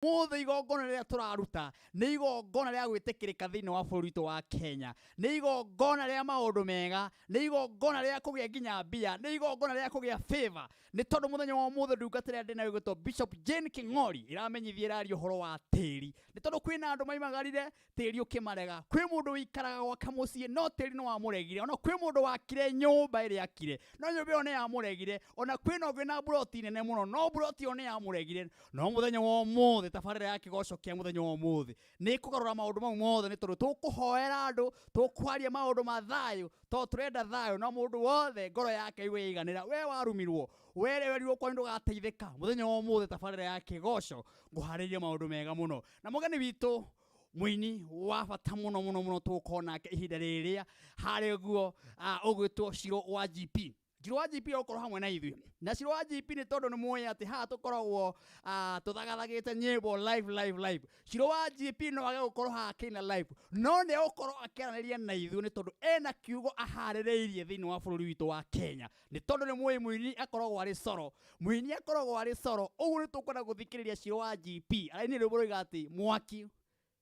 Mũthĩ igongona rĩrĩa tũraruta nĩ igongona rĩa gwĩtĩkĩrĩka thĩinĩ wa bũrũri witũ wa Kenya, nĩ igongona rĩa maũndũ mega, nĩ igongona rĩa kũgĩa nginya mbia, nĩ igongona rĩa kũgĩa favor. Nĩ tondũ mũthenya wa ũmũthĩ ndungata ĩrĩa ndĩnayo ĩgwĩtwo Bishop Jane King'ori ĩramenyithia ĩraria ũhoro wa tĩri. Nĩ tondũ kwĩna andũ maimagarire tĩri ũkĩmarega, kwĩ mũndũ wĩikaraga gwake mũciĩ no tĩri nĩ wamũregire, ona kwĩ mũndũ wakire nyũmba ĩrĩa akire no nyũmba ĩyo nĩ yamũregire, ona kwĩna ũngĩ na mburoti nene mũno no mburoti ĩyo nĩ yamũregire. No mũthenya wa ũmũthĩ tabarĩra ya kĩgoco kĩa mũthenya wa ũmũthĩ nĩ ĩkũgarũra maũndũ mau mothe, nĩ tondũ tũkũhoera andũ, tũkwaria maũndũ ma thayũ, tondũ tũrenda thayũ na mũndũ wothe ngoro yake igue yaiganĩra. We warumirwo, we werirwo kwanyu ndũgateithĩka, mũthenya wa ũmũthĩ tabarĩra ya kĩgoco ngũharĩirie maũndũ mega mũno. Na mũgeni witũ mũini wa bata mũno mũno mũno tũgũkorwo nake ihinda rĩrĩa harĩ ũguo ũgwĩtwo Shiro wa GP. Shiro wa GP okorwo hamwe na ithuĩ. Na Shiro wa GP nĩ tondũ nĩ mũĩ atĩ haha tũkoragwo tũthagathagĩte nyĩmbo live live live. Shiro wa GP no age gũkorwo haha akĩina live, no nĩ egũkorwo akĩaranĩria na ithuĩ nĩ tondũ ena kiugo aharĩrĩirie thĩinĩ wa bũrũri witũ wa Kenya. Nĩ tondũ nĩ mũĩ mũini akoragwo arĩ coro, mũini akoragwo arĩ coro. Ũguo nĩ tũkwenda gũthikĩrĩria Shiro wa GP arainire rwĩmbo rũiga atĩ mwaki.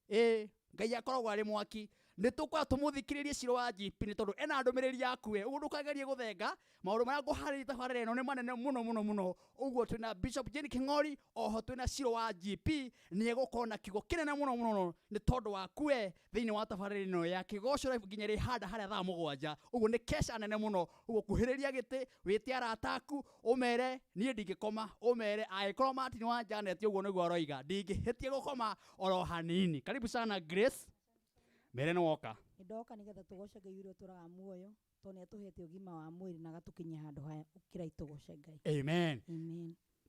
Ĩĩ, Ngai akoragwo arĩ mwaki. Nĩ tũkwenda tũmũthikĩrĩrie Shiro wa GP nĩ tondũ ena ndũmĩrĩri yaku we. Ũguo ndũkagerie gũthenga, maũndũ marĩa ngũharĩrĩria tabarĩra ĩno nĩ manene mũno mũno mũno. Ũguo twĩna Bishop Jane King'ori, oho twĩna Shiro wa GP, nĩ egũkorwo na kiugo kĩnene mũno mũno nĩ tondũ waku we thĩinĩ wa tabarĩra ĩno ya Kĩgoco Live nginya ĩrĩhanda harĩa thaa 7. Ũguo nĩ kesha nene mũno. Ũguo kuhĩrĩria gĩtĩ, wĩte arata aku, ũmere niĩ ndingĩkoma, ũmere angĩkorwo Martin wa Janet ũguo nĩguo aroiga, ndingĩhĩtia gũkoma oro hanini. Karibu sana Grace, mere nĩ woka. Nĩndoka nĩgetha tũgoce Ngai ũrĩa ũtũraga muoyo, tondũ nĩ atũhete ũgima wa mwĩrĩ na agatũkinyia handũ haya. Ũkĩrai tũgoce Ngai. Amen.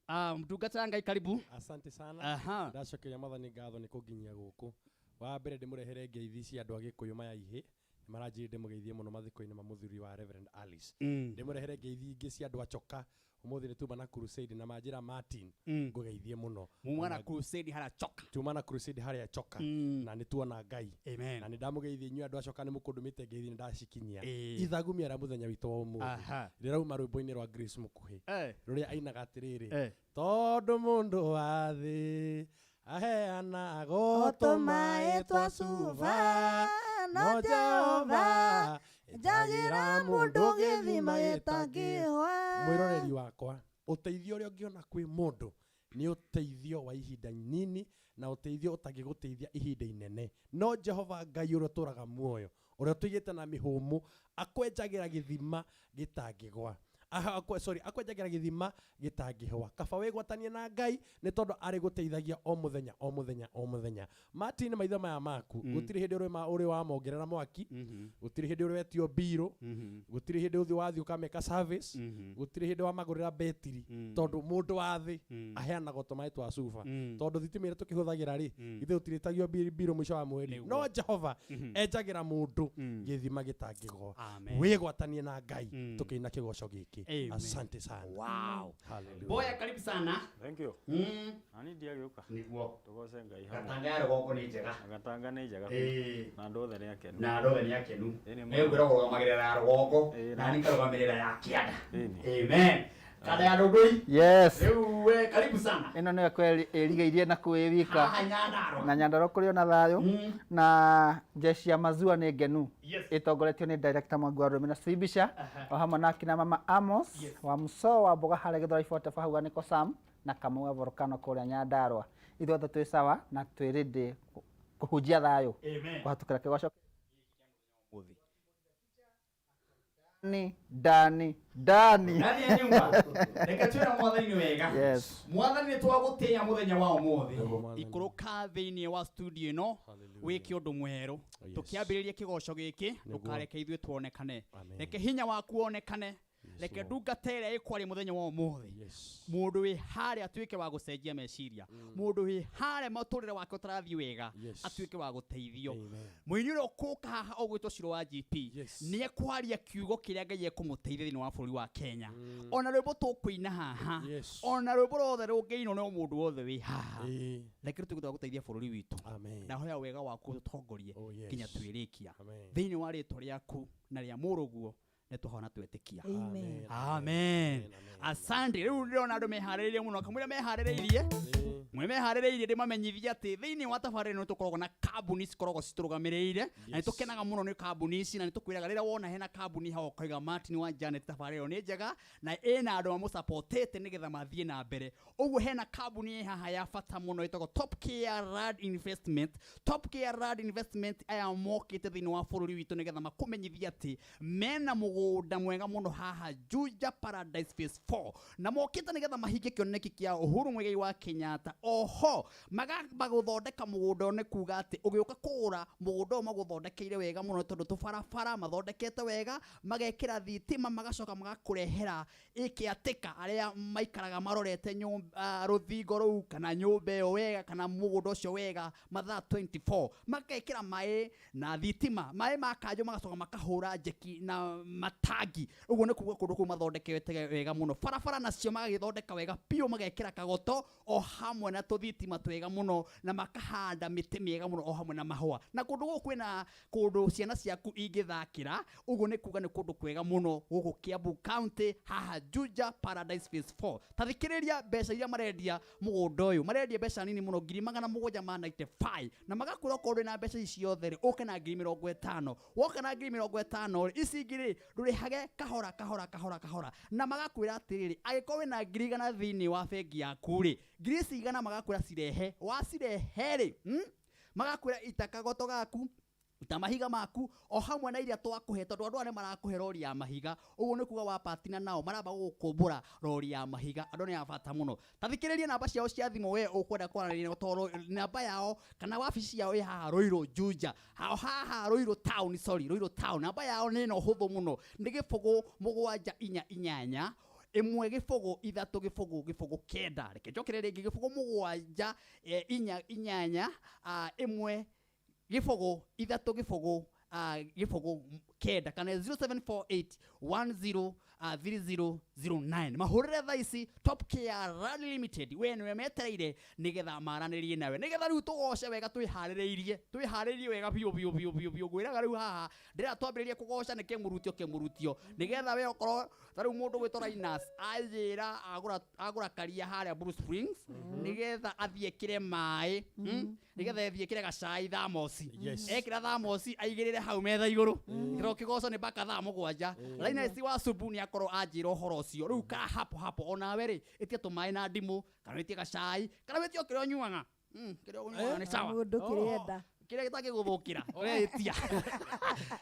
Amen. Mtungata Ngai karibu. Asante sana. Aha. Ndacokeria Mwathani ngatho nĩ kũnginyia gũkũ. Wa mbere ndĩmũrehere ngeithi cia andũ a Gĩkũyũ maya ihĩ. Nĩ maranjĩrire ndĩmũgeithie mũno mathiko-inĩ ma mũthuri wa Reverend Alice. Ndĩmũrehere ngeithi ingĩ cia andũ a Choka. Ũmũthĩ nĩ tuma na crusade na manjĩra Martin ngũgeithie mũno. Muma na crusade harĩa Choka. Tuma na crusade harĩa Choka. Na nĩ tuona Ngai. Amen. Na nĩ ndamũgeithia inyuĩ andũ a Choka nĩ mũkũndũmĩte ngeithi nĩ ndacikinyia. Ĩĩ. Ithagumia rĩa mũthenya witũ wa ũmũthĩ. Aha. Rĩrauma rwĩmbo-inĩ rwa Grace Mũkuhĩ. Rũrĩa ainaga atĩrĩrĩ. Tondũ mũndũ wa thĩ aheanaga O tũmaĩ twa cuba, no Jehova njagĩra mũndũ gĩthima gĩtangĩhwa. Mwĩroreri wakwa, ũteithio ũrĩa ũngĩona kwĩ mũndũ nĩ ũteithio wa ihinda nini na ũteithio ũtangĩgũteithia ihinda inene. No Jehova Ngai ũrĩa ũtũraga muoyo, ũrĩa ũtũigĩte na mĩhũmũ, akwenjagĩra gĩthima gĩtangĩgwa. Aha, sorry, akwenjagĩra gĩthima gĩtangĩhwa. Kaba wĩgwatanie na Ngai nĩ tondũ arĩgũteithagia o mũthenya, o mũthenya, o mũthenya. Martin, maitho maya maku, gũtirĩ hĩndĩ ũrĩ wamongerera mwaki, gũtirĩ hĩndĩ ũrĩ wetio mbirũ, gũtirĩ hĩndĩ ũthiĩ wathiĩ ũkameka service, gũtirĩ hĩndĩ wamagũrĩra betiri, tondũ mũndũ wa thĩ aheanaga tũmaĩ twa cuba. Tondũ thitima ĩrĩa tũkĩhũthagĩra rĩ, ithuĩ tũtirĩtagio mbirũ mũico wa mweri. No Jehova enjagĩra mũndũ gĩthima gĩtangĩgwa. Amen. Wĩgwatanie na Ngai tũkĩina kĩgoco gĩkĩ. Amen. Asante sana. Wow. Hallelujah. Boya karibu sana. Thank you. Nani ndiagĩũka. Nĩguo. Tũgoce Ngai hamwe. Gatanga ya rũgongo nĩ njega. Na Gatanga nĩ njega. Na andũ othe nĩ akenu. Na andũ othe nĩ akenu. Ĩĩ, nĩ Nĩ ngwĩra kũrũgamagĩrĩra ya rũgongo na niĩ ngarũgamĩrĩra ya kĩanda. Ĩĩ. Amen. Kanda ya Ndũngũi. Yes. Rĩu we karibu sana. Ĩno nĩyo ĩrigĩirie na kwĩ wika. Haha Nyandarua. Na Nyandarua kũrĩ ona thayũ. Na jeshi ya mazua nĩ ngenu. Yes. Ĩtongoretio nĩ director Mwangi wa Rũrĩmĩ na Sibisha. O hamwe na akina mama Amos Yes. wa Muso wa mboga harĩa Gĩthũrai 44 hau nĩko Sam na Kamau wa Volcano kũrĩa Nyandarua. Ithuothe twĩ sawa na twĩ ready kũhunjia thayũ. Amen. Kũhatũkĩra kĩgoco. Mũthĩ. Dani, Dani, Dani. Ndani ya nyumba. Reke twĩre Mwathani nĩ wega. Yes. Mwathani nĩ twagũtĩĩa mũthenya wa ũmũthĩ. Nĩguo Mwathani. Ikũrũka thĩinĩ wa studio ĩno Hallelujah. wĩke ũndũ mwerũ. Oh, yes. Tũkĩambĩrĩria kĩgoco gĩkĩ Nĩguo. ndũkareke ithuĩ tuonekane. Amen. Reke hinya waku wonekane. Yes, Reke Lord. ndungata ĩrĩa ĩkwaria mũthenya wa ũmũthĩ. Yes. Mũndũ wĩ harĩa atuĩke wa gũcenjia meciria. Mũndũ wĩ harĩa mũtũrĩre wake ũtarathiĩ wega Yes. atuĩke wa gũteithio. Amen. Mũini ũrĩa ũkũka haha ũgwĩtwo Shiro wa GP Yes. nĩ ekwaria kiugo kĩrĩa Ngai ekũmũteithia thĩinĩ wa bũrũri wa Kenya. Ona rwĩmbo tũkũina haha, Yes. ona rwĩmbo rwothe rũngĩinwo nĩ o mũndũ wothe wĩ haha, Ĩĩ. reke rũtuĩke rwa gũteithia bũrũri witũ. Amen. Ndahoya wega waku ũtũtongorie Oh, yes. nginya twĩrĩkia Amen. thĩinĩ wa rĩtwa rĩaku na rĩa mũrũguo Nĩ twahona twetĩkia. Amen. Amen. Asante. Rĩu ndĩrona andũ meharĩrĩirie mũno, kamũira meharĩrĩirie mwe meharĩrĩirie, ndĩmamenyithie atĩ thĩinĩ wa tabarĩra ĩno tũkoragwo na kambuni cikoragwo citũrũgamĩrĩire, na nĩtũkenaga mũno nĩ kambuni ici, na nĩtũkwĩraga rĩrĩa wona hena kambuni hau ũkauga Martin wa Janet, tabarĩra ĩyo nĩ njega na ĩna andũ mamũsupportĩte nĩgetha mathiĩ na mbere. Ũguo hena kambuni ĩ haha ya bata mũno ĩtagwo Top Care Rad Investment. Top Care Rad Investment aya mokĩte thĩinĩ wa bũrũri witũ nĩgetha makũmenyithie atĩ mena mũgũnda mwega mũno haha Juja Paradise Phase 4, na mokĩte nĩgetha mahingie kĩoneki kĩa Uhuru Muigai wa Kenyatta. Oho magamba gũthondeka mũgũnda ũyũ, nĩ kuga atĩ ũgĩũka kũgũra mũgũnda ũyũ magũthondekeire wega mũno, tondũ tũbarabara mathondekete wega, magekĩra thitima, magacoka magakũrehera ĩkĩatĩka arĩa maikaraga marorete nyũmba, rũthingo rũu kana nyũmba ĩyo wega kana mũgũnda ũcio wega mathaa 24, magekĩra maĩ na thitima, maĩ ma kanjũ, magacoka makahũra njeki na matangi. Ũguo nĩ kuga kũndũ kũu mathondekete wega mũno, barabara nacio magagĩthondeka wega biũ, magekĩra kagoto o hamwe na tũthitima twega mũno, na makahanda mĩtĩ mĩega mũno o hamwe na mahũa, na kũndũ gũkũ kwĩna kũndũ ciana ciaku ingĩthakĩra. Ũguo nĩ kuga nĩ kũndũ kwega mũno gũkũ Kiambu County, haha Juja Paradise Phase 4. Ta thikĩrĩria mbeca iria marendia mũgũnda ũyũ. Marendia mbeca nini mũno, 795,000, na magakwĩra okorwo ndwĩna mbeca ici ciothe rĩ, ũke na 50,000. Woka na 50,000 rĩ, ici ingĩ rĩ, ndũrĩhage kahora kahora kahora kahora. Na magakwĩra atĩrĩrĩ, angĩkorwo wĩna 100,000 thĩinĩ wa bengi yaku rĩ, 100,000 magakwĩra cirehe. Wacirehe rĩ, magakwĩra ita kagoto gaku, ta mahiga maku o hamwe na iria twakũhe, tondũ andũ aya nĩ marakũhe rori ya mahiga. Ũguo nĩ kuga wa patina nao maramba gũgũkũmbũra rori ya mahiga. Andũ nĩ a bata mũno. Ta thikĩrĩria namba ciao cia thimũ we ũkwenda kwaranĩria nao, tondũ namba yao kana wabici yao ĩ haha Ruiru Juja, hao haha Ruiru town, sorry, Ruiru town. Namba yao nĩ ĩno hũthũ mũno, nĩ 0 7 4 8 1 0 3 0 0 9. Reke njokere rĩngĩ, 0 7 4 8 1 0 3 0 0 9, kana 0748 10 3009. Mahũrĩre thaa ici Top Care Rad Limited, we nĩwe metereire nĩgetha maranĩrie nawe, nĩgetha rĩu tũgoce wega, twĩharĩrĩirie, twĩharĩrĩirie wega biũ biũ biũ biũ biũ. Ngwĩraga rĩu haha ndĩrera twambĩrĩrie kũgoca nĩ kĩmurutio kĩmurutio, nĩgetha we okorwo ta rĩu mũndũ gwĩtwo Linus anjĩra agũra agũra karia harĩa Blue Springs, nĩgetha athiĩ ekĩre maĩ, nĩgetha athiĩ ekĩre gacai thamosi. Ekĩra thamosi aigĩrĩre hau metha igũrũ, kĩro kĩgoco nĩ mpaka thaa 7. Linus wa Subu nĩ akorwo anjĩra ũhoro ũcio. Rĩu ka hapo hapo onawe rĩ, ĩtia tũmaĩ na ndimũ, kana wĩtie gacai, kana wĩtie o kĩrĩa ũnyuaga. Kĩrĩa ũnyuaga nĩ sawa. Mũndũ kĩrĩenda. Kĩrĩa gĩtangĩgũthũkĩra ũreĩtia.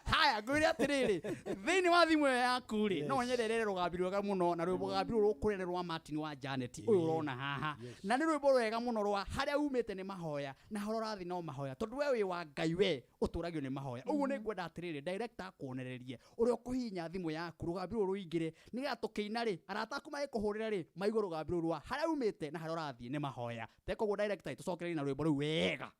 Haya, ngwĩre atĩrĩrĩ, thĩinĩ wa thimũ ĩyo yaku rĩ, no nyerere rũgambi rwega mũno, na rũgambi rũrũ rũkũrĩa nĩ rwa Martin wa Janet ũyũ ũrona haha, na nĩ rwĩmbo rwega mũno rwa harĩa umĩte nĩ mahoya na harĩa ũrathiĩ no mahoya, tondũ we wĩ wa Ngai, we ũtũragio nĩ mahoya. Ũguo nĩ ngwenda atĩrĩrĩ, director akuonererie ũrĩa ũkũhihinya thimũ yaku rũgambi rũrũ rũingĩre, nĩgetha tũkĩina rĩ, arata aku magĩkũhũrĩra rĩ, maigue rũgambi rũrũ rwa harĩa umĩte na harĩa ũrathiĩ nĩ mahoya. Tekoguo director, tũcokererie na rwĩmbo rũu wega.